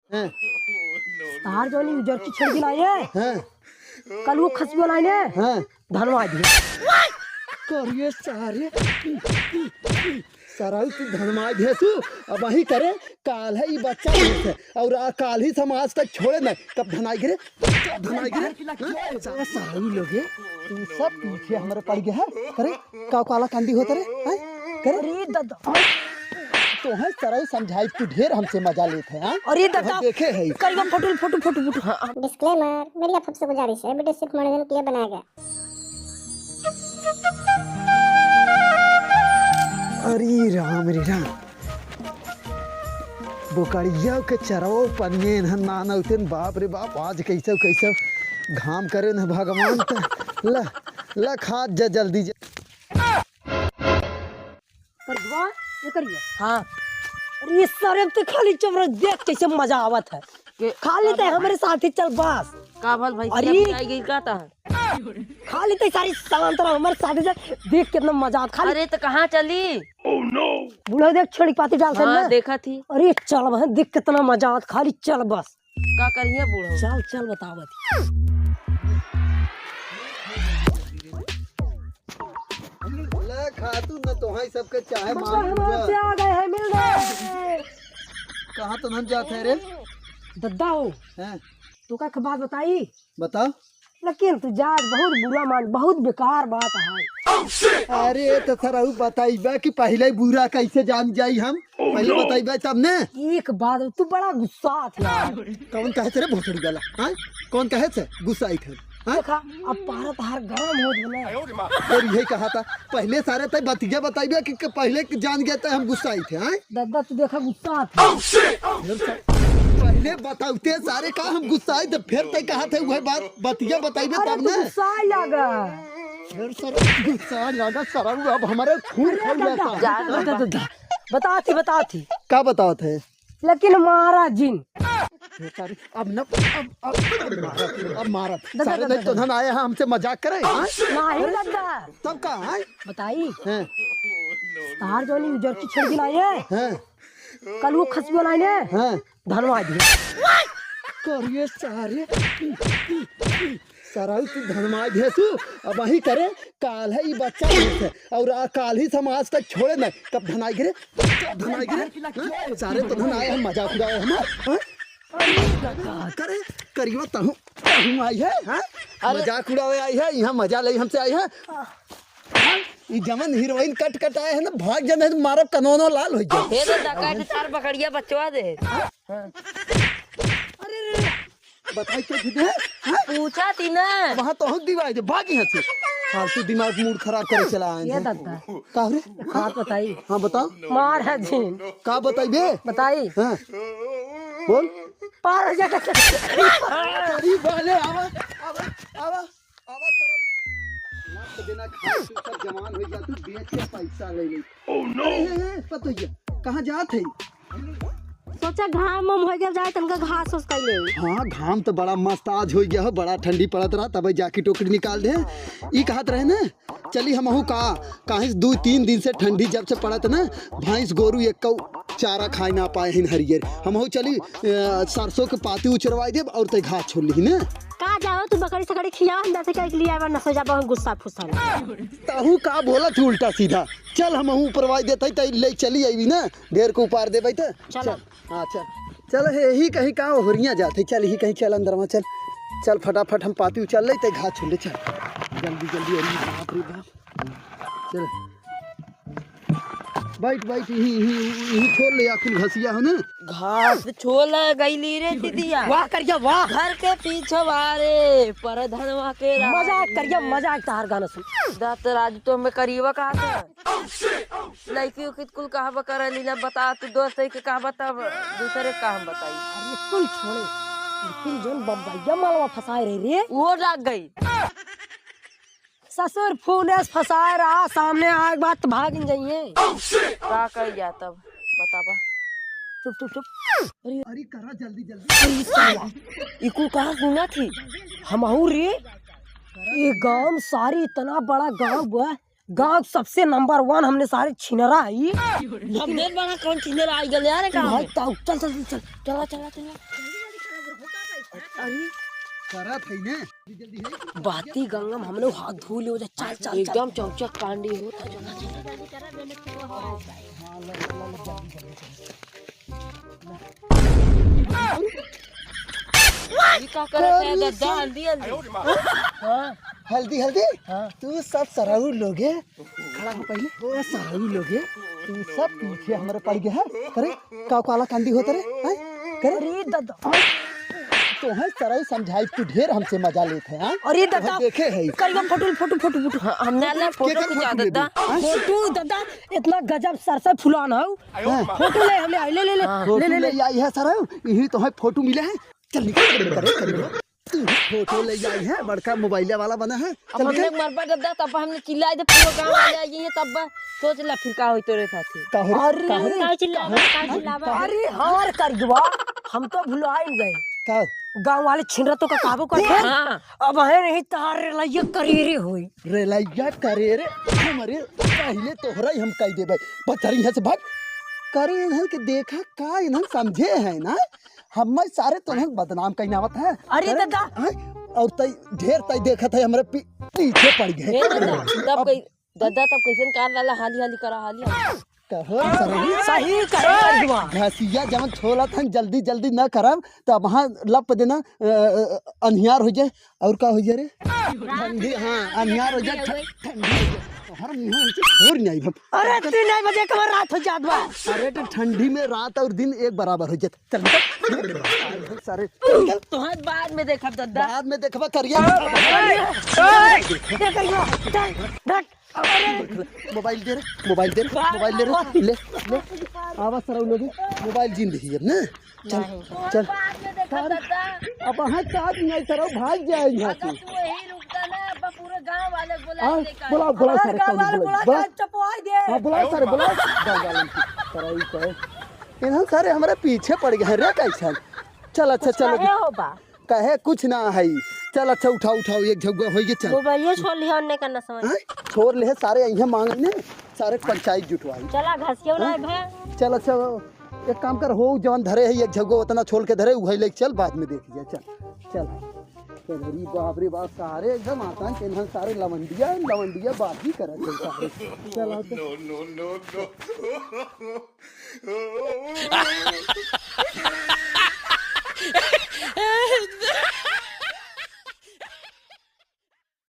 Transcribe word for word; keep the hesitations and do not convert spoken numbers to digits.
हैं? तार जौन ई उजरकी छेड़की लाए हैं? हैं? कल वो खसुआ लाए हैं? हैं? धनवा दिए। करिए सारे, सरऊ तू धनवा दिए सु, अब वही करे, काल है ई बच्चा है, और आ काल ही समाज तक छोड़े ना, कब धनाई गिरे, कब धनाई गिरे, हैं? सरऊ लोगे, तू सब पीछे हमारे पड़ गया है, करे, का काला कांदी होता रे, हैं? करे? अरे दादा। तो है सरऊ समझाई, तू ढेर हमसे मजा लेत है, हाँ? अरे तो दादा, है देखे है। करिया फटुल फटु फटु फटु। हाँ, हाँ। Disclaimer, मेरी आप सबसे गुजारिश है, वीडियो सिर्फ मनोरंजन के लिए बनाया गया। अरे राम रे राम, बोकड़िया के चरवो पनिये इन्हन ना नौतेन, बाप रे बाप, आज कैसे कैसे घाम करे न भगवान। त ला, ला खा जा जल्दी जा। पर बुआ, ये करिए। हाँ। अरे ये सारे तो खाली चमरस देख कैसे मजा आवत है। के, खाली का ते भल? हमरे साथ ही चल बस। का भल भाई, अरे। क्या बुलाई गई का ता? खाली ते सारी शांत रह, हमरे साथ ही चल। देख कितना मजा आवत खाली। अरे तो कहाँ चली? बूढ़ा देख छड़ी पाती डालत है हाँ, ना। देखा थी। अरे चल बस, देख कितना मजा आवत, खाली चल बस। का करिए बूढ़ा? चल, चल बतावत। ले खातू न तोहाई सबके चाहे बस मान मेहमान पूरा। से आ गए हैं मिलने। कहाँ तो हम जात है रे? दद्दा हो। हैं? तो का बात बताई? बताओ। लेकिन तू जात बहुत बुरा मान, बहुत बेकार बात है। अरे तो सरऊ बताइबा कि पहले बुरा कैसे जान जाई हम? पहले बताइबा तब ने। एक बात, तू बड़ा गुस्सा थे यार। कौन कहे थे रे भोसड़ी वाला? हाँ? कौन कहे थे गुस्सा आई थे? हाँ? देखा, अब पारा तहार गरम होत बने। फिर यही कहा था, पहले सारे तय बतिया बताइबे कि, कि पहले कि जान गया तय हम गुस्सा आई थे, हाँ? दादा, तू देखा गुस्सा आत है। फिर से पहले बताउते सारे का हम गुस्सा आई थे, फिर तय कहा थे वह बात, बतिया बताइबे अरे, तब तू ने। गुस्सा आ लगा। फिर सर गुस्सा आ लगा, सर अब हमारे खून अरे, खोल दादा, जाता। दादा, दादा, दादा, बता थी, बता थी। का बतावत है? लेकिन मारा जिन। हे सारे, अब न, अब, अब, अब मारत, अब मारत। दादा, सारे दादा, नहीं तो दादा। धन आए हैं, हमसे मजाक करे, हाँ? नहीं अरे, दादा। तब का, हाँ? बताई। हाँ। तार जौन ई उजरकी छेड़की लाए हैं? हाँ। कल वो खसुआ लाए हैं? हाँ। धनवा दिए। करिए सारे। सरऊ तू धनमाई भेसू, अब वही करे, काल है ई बच्चा भेस है, और आ काल ही समाज तक छोड़े न, कब धनाई गिरे, कब धनाई गिरे, हाँ? सारे तो धन आए हम मजाक उड़ावे हमार, हाँ? करे, करियो तहूँ, तहूँ आई है, हाँ? अरे। मजाक उड़ावे आई है, यहाँ मजा ले हमसे आई है। हाँ? ई जवन हीरोइन कट कट आए है ना, भाग जाने तो मारब कनोनो लाल हो जाए। हे रे डकैत, चार बकरिया बचवा दे। हाँ? अरे रे रे। बताई के दीदी, हैं? पूछा थी ना। वहाँ तो हम दिवाई दे, भाग यहाँ से। फालतू दिमाग मूड खराब करे चला आए ये हैं। दादा। का रे? बात बताई। हाँ, बताओ। मार है झीन। का बताई बे? बताई। हाँ। बोल। पार हो जाता। अरे बाले, आवा, आवा, आवा, आवा, सरऊ। लात देना खा, तू सब जवान हो जा, तू बेच के पैसा ले ले। Oh no! अरे, हे, हे, पतोहिया, कहाँ जात है? सोचा घाम वाम हो गया जाए, तनका घास ओस कर ले। हाँ, घाम तो बड़ा मस्त आज हो गया हो, बड़ा ठंडी पड़त रहा, तब जैकेट ओकेट निकाल दे। ई कहत रहे ना, चली हमहू का, काहे से दू तीन दिन से ठंडी जब से पड़त ना, भैंस गोरू एक चारा खाए ना पाए हैं हरियर। हमहू चली, अ, सरसों के पाती उचरवाई देब और ते घास छोड़ ली ना। का जाओ तू बकरी सकरी खियाओ, हम जैसे कह के लिया बा, न सो जाबो हम गुस्सा फुस्सा ना। तहू का बोलत ही उल्टा सीधा। चल, हमहू उपरवाई देत हई, तई ले चली अइबी ना, ढेर के उपार देबै त। चल। चल, हाँ, चल। चल, हे, यही कहीं का ओहरिया जात है, चल, यही कहीं चल अंदर में, चल। चल, फटाफट हम पाती उचल ले, ते घास छोड़ ले, चल। जल्दी, जल्दी, अरे बाप रे बाप। चल। बैठ, बैठ, यही, यही, यही छोड़ ले, आखिर घसिया हो ना। घास छोला गईली रे दीदिया। वाह करिया, वाह। घर के पीछे वारे, परधनवा के राज मजाक करिया, में। मजाक, तहार गाना सुन। दत्त राजू तो हमें करीबा कहा था। लड़की उकी कुल कहा बा करली ना, बता तू दोस्त है के कहा बता, दूसरे का हम बताई। अरे कुल छोड़े, लेकिन जोन बम्बैया मालवा फंसाए रहे रे। वो लाग गई। ससुर फोन से फंसाए रहा, सामने आए के बाद तो भाग न जाइए। का कही जा तब बताबा। चुप, चुप, चुप। अरे, अरे, करा जल्दी, जल्दी। अरे, साला, इको कहाँ सुना थी? हमहू रे, ये गांव सारी इतना बड़ा गांव बा, गाँव सबसे नंबर वन हमने सारे छिनरा है। हमने बड़ा कौन छिनरा आई गल यार का? भाई ताऊ, चल, चल, चल, चल, चला, चला, चला। अरे, करत है ने। बाती गंगम हम लोग हाथ धो ले हो जा, चल, चल, चल। एकदम चौचक कांडी हो। ये का करत है दादा? हल्दी, हल्दी। हाँ। हल्दी, हल्दी? हाँ। तू सब सरऊ लोगे। खड़ा हो पहले। ओ सरऊ लोगे। तू सब पीछे हमरे पड़ गया है। करे, का काला कांडी होता रे? हैं? करे? अरे दादा। तो है सरऊ समझाई, तू ढेर हमसे मजा लेत है, हाँ? अरे दादा। देखे है। करिया फोटो, फोटो, फोटो, फोटो। हाँ, हमने ले फोटो केकर खिंचा फोटो दादा। लेबे? हाँ? फोटो दादा, इतना गजब सरसों फुलान हौ। हाँ। फोटो ले, हम ले आई, ले, ले, ले, हाँ। ले, फोटो ले, ले। ले आई है सरऊ, यही तो है फोटो मिला है। चल निकल, करे, करे। तू फोटो ले आई है, बड़का मोबाइल वाला बना है। अब चल हमने निकल। मरबा दादा, तब हमने चिल्लाई दे, पूरा गाँव वाले आई है, तब सोच ला फिर का होई तोरे साथे। का हो रे? अरे, का हो रे? का चिल्लावा, का चिल्लावा? अरे, हमार करिया, हम तो भुलाइन गए। का? गाँव वाले छिनरा तो का काबू कर दे। हाँ। अब है नहीं तार रे लइया करेरे होई। रे लइया करेरे, हमरे पहले तोहरा ही हम कह देबे। पत्थर यहाँ से भाग। करे इन्हन के देखा का इन्हन समझे है ना? हमें सारे तो इन्हन बदनाम कहीं आवत है। अरे करे, दादा। हैं? और तई ढेर तई देखत है हमरे पी-, पीछे पड़ गए। हे दादा, तब अब कई दादा, तब कैसन कार लाला हाली हाली करा, हाली हाली। कहो सरऊ। सही कहे करिया। घसिया जवन छोलत हन, जल्दी जल्दी न करब, त वहाँ लप देना, अ, अ, अन्हियार हो जाए। और का हो जाए रे? ठंडी, हाँ, अन्हियार हो जाए, ठ-, ठंडी हो जाए। तोहर मुँह से छोर नहीं हम। अरे, तीन ढाई बजे के बाद रात हो जात बा। अरे, तो ठंडी में रात और दिन एक बराबर हो जात। चल, निकल। सारे, निकल। तोहर बाद में देखब, दादा। बाद में देखबा, करिया। ओए, ओए, क्या करिया? डट, डट। मोबाइल दे रे, मोबाइल दे रे, मोबाइल दे रे, ले, ले। आवा सरऊ लोगे, मोबाइल जीन दही अब ना। चल, नहीं। चल। बाद में देखब, दादा। अब हाँ, का नहीं सरऊ, भाग जाए यहाँ से। अगर तू यही रुकता ना, अब पूरे गाँव वाले बुला हाँ, लेकर। बुलाओ, बुलाओ हमारे सारे, गाँव कौन वाले बुलाओ, बुला बुलाओ। के चपवाई दे। हाँ, बुलाओ सारे, बुलाओ। गाँव वाले की तरह ही कहे। इन्हन सारे हमारे पीछे पड़ गए हैं रे, कैसन? चल, अच्छा, कुछ चलो। कहे हो बा? कहे कुछ ना है। चल, अच्छा, उठाओ, उठाओ, एक झगुआ होइगे, चल। मोबाइलियो छोड़ लिहा, उन्ने का ना समझ। हाँ? छोड़ ले, सारे यहीं मांगने, सारे पंचायत जुटवाई। चला, घसियो ना हाँ? भे। चल, अच्छा, एक काम कर, हो जवन धरे है, एक झगुआ उतना छोड़ के धरे, उहे लेके चल, बाद में देख लिया, चल, चल। अरे बाप रे बाप, सारे एकदम आता है, इन्हन सारे लवंडिया, लवंडिया बाजी करत है सारे। चल, आओ तो। No, no, no, no।